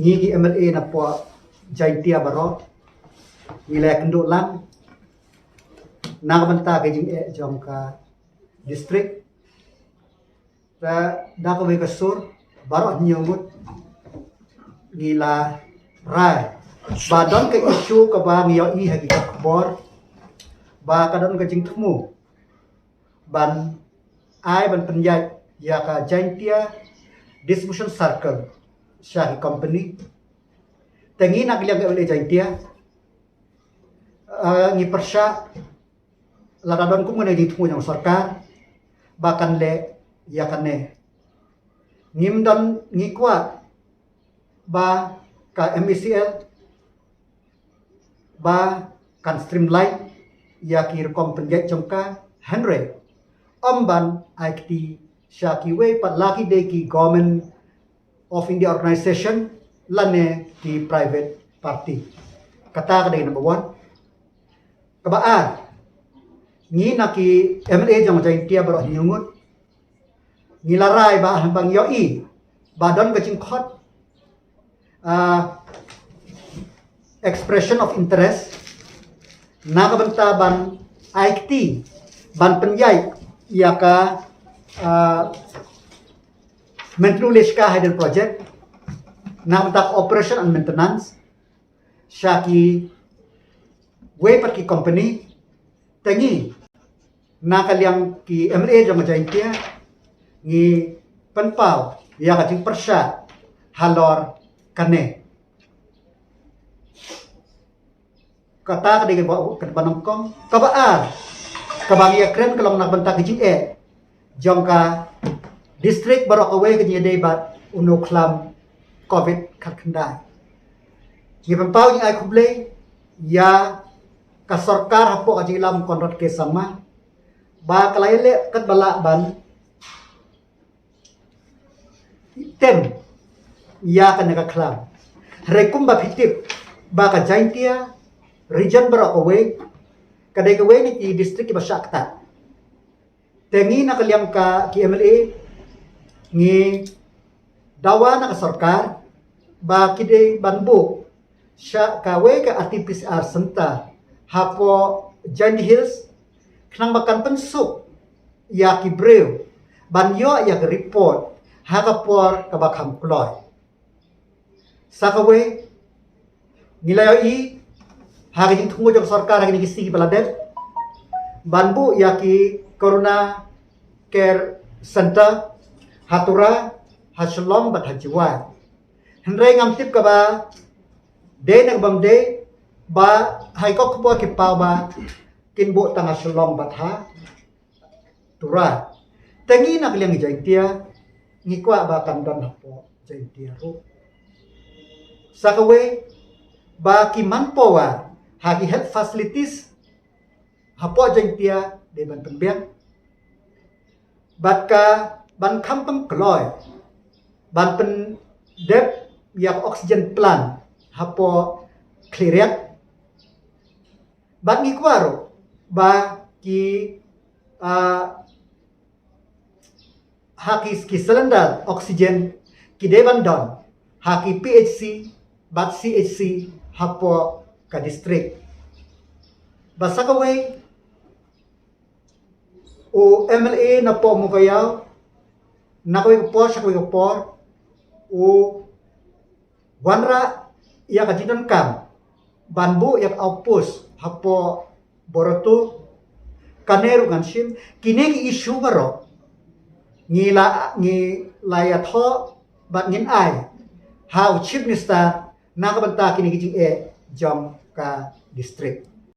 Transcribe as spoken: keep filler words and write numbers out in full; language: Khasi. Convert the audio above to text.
Ngi ki M L A na pdeng Jaintia baroh ngi la ïakynduh lang na ka bynta ka jingeh jong ka district. Te da kawei ka sur baroh hynñiew ngut ngi la rai ba don ka issue kaba ngi ïohi ha ki khubor ba ka don ka jingthmu ban ai ban pynïaid ïa ka Jaintia Distribution Circle sha ki company. Te ngi na ka liang ka M L A Jaintia, eh, ngi pyrshah lada don kum kane ka jingthmu jong sorkar ba kan leh ïa kane. Ngim don, ngi kwah ba ka M E C L ba kan streamline ïa ki rukom pynïaid jong ka, hynrei ym ban ai kti sha kiwei pat, la ki dei ki Government of India organization lane ki private party. Kata ka dei number one. Kaba ar, ngi na ki M L A jong Jaintia baroh hynñiew ngut ngi la rai ba haba ngi ïohi ba don ka jingkhot, ah, expression of interest na ka bynta ban ai kti ban pynïaid ïa ka, ah, Myntdu Leshka Hydrogen Project na ka bynta ka operation and maintenance sha kiwei pat ki company. Te ngi na ka liang ki M L A jong ka Jaintia ngi pynpaw ïa ka jingpyrshah halor kane. Kata ka dei kaba, kaba nyngkong. Kaba ar, kaba ngi ïakren ka long na ka bynta ka jingeh jong ka district baroh kawei ka jingïadei bad u nongkhlam covid khatkhyndai. Ngi pynpaw jingïakhublei ïa ka sorkar hapoh ka jingïalam Conrad K Sangma ba ka la ïaleh katba lah ban tem ïa kane ka khlam. Hynrei kumba phi tip ba ka Jaintia region baroh kawei ka dei kawei na ki district kiba shah ktah. Te ngi na ka liang ka ki M L A ngi dawa na ka sorkar ba ki dei ban buh sha kawei ka R T P C R center hapoh Jaintia Hills khnang ba kan pynsuk ïa ki briew ban ïoh ïa ka report ha ka por kaba kham kloi. Sa kawei, ngi la ïohi ha ka jingthmu jong sorkar ha kine ki sngi kiba la dep ban buh ïa ki Corona Care Center ha Tura, ha Shillong bad ha Jowai. Hynrei ngam tip kaba dei ne bym dei, ba ha ki khubor ki paw ba kin buh tang ha Shillong bad ha Tura. Te ngi na ka liang Jaintia ngi kwah ba kan don hapoh Jaintia ruh. Sa kawei, ba ki manpower ha ki health facilities hapoh Jaintia dei ban pynbiang. Bad ka ban kham pynkloi ban pyndep ïa ka oxygen plant hapoh Khliehriat. Bad ngi kwah ruh ba ki, ah, ha ki, ki cylinder oxygen ki dei ban don ha ki P H C bad C H C hapoh ka district. Bad sa kawei, u M L A na poh Mowkaiaw na kawei ka por sha kawei ka por u wanrah ïa ka jingdonkam ban buh ïa ka outpost hapoh Borotu. Kane ruh ngan shim, kine ki issue baroh ngi la, ngi la ïathoh bad ngin ai ha u Chief Minister na ka bynta kine ki jingeh jong ka district.